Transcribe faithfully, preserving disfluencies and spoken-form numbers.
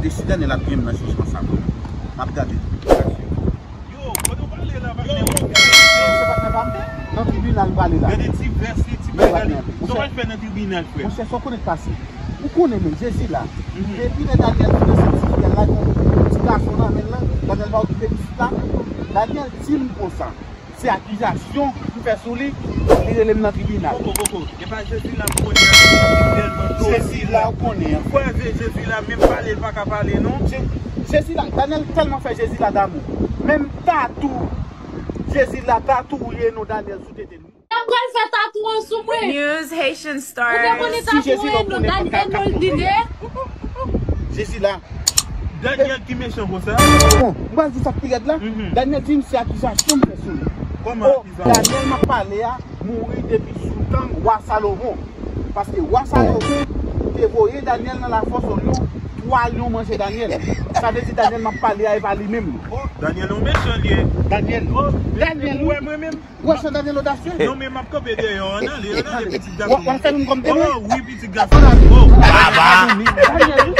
E si Daniel ap gen nan jijman sa, m ap gade. Yo, kote w prale la, patnè? Yo, se patnè pa m. Nan tribinal m prale la. Gade ti vès li, ti bagay li. Sa w al fè nan tribinal, frè? Monchè, sa w konnen k pase. Ou konnen menm, Jezi la. Depi lè Daniel fin nan sèt ti fiyèl la, gen yon ti gason nan men l lan, Daniel pa okipe pitit la. Daniel di m konsa. Se akizasyon m fè sou li, li rele m nan tribinal. Koko, koko, e pa Jezi la m konnen an, li tèlman dòmi. Jezi la ou konnen an. Ou kwè Jezi la menm pale l pa ka pale non. Je- Jezi la, Daniel tèlman fè Jezi la damou. Menm tatou, Jezi la tatouye non Daniel sou tete l. Mwen pral fè tatou an sou mwen. News Haitian Stars. Ou te konnen tatouye non Daniel Moldide? Jezi la. Daniel ki mechan konsa. Bon, m pral di sa k pi rèd la. Daniel di m se akizasyon m fè sou li. Kòman akizasyon? Daniel m ap pale a mouri depi sou tan wa Salomon. Paske wa Salomon te voye Daniel nan lafò sou lyon, twa lyon manje Daniel. Sa vle di Daniel m ap pale a e pa li menm. Daniel yon mechan li ye. Daniel. Daniel. Ou wè mwen menm? Ou wè jan Daniel odasye? Non, men m ap kanpe dèyè w, ann ale, ann ale, pitit gason. W ap fè nou kòm temwen? Oh, wi, pitit gason. Oh, baba. Daniel, wi.